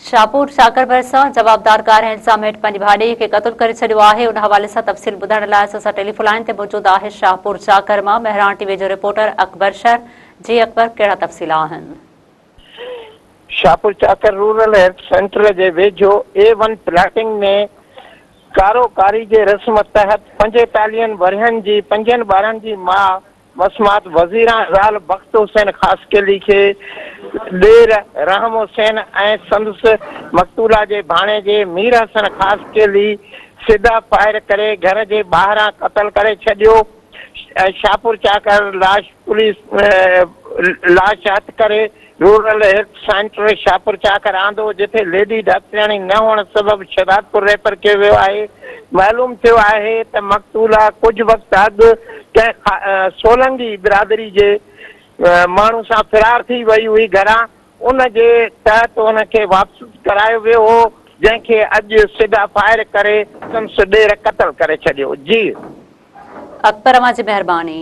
شاهپور چاڪر ڀرسان جوابدار ڪارنهن الزام هيٺ پنهنجي ڀاڄائي کي قتل ڪري ڇڏيو آهي ان حوالي سان تفصيل ٻڌائڻ لاء اسان سان ٽيليفون لائين تي موجود آهي شاهپور چاڪر مان مهراڻ ٽي وي جو رپورٽر اڪبر شر جي اڪبر ڪهڙا تفصيل آهن. شاهپور چاڪر رورل هيلٿ سينٽر جي ويجهو اي ون پلاٽنگ ۾ ڪارو ڪاري جي رسم تحت پنجيتاليهن ورهين جي پنجن ٻارن جي ماء مسمات وزيران زال بخت حسين خاصخيلي کي ڏير رحم حسين ۽ سندس مقتوله جي ڀاڻيجي مير حسن خاصخيلي سڌا فائر ڪري گهر جي ٻاهران قتل ڪري ڇڏيو ۽ شاهپور چاڪر لاش پوليس لاش هٿ ڪري rural health centre Shahpur Chakar آندو، جتي ليڊي ڊاڪٽرياڻي نه هئڻ سبب شهدادپور ريفر ڪيو ويو آهي. معلوم ٿيو آهي ته مقتوله ڪجهه وقت اڳ ڪنهن سولنگي برادري جي ماڻهو سان فرار ٿي وئي هئي گهران ان جي تحت ان کي واپس ڪرايو ويو هو، جنهن کي اڄ سڌا فائر ڪري سندس ڏير قتل ڪري ڇڏيو. جي. اڪبر اوهان جي مهرباني.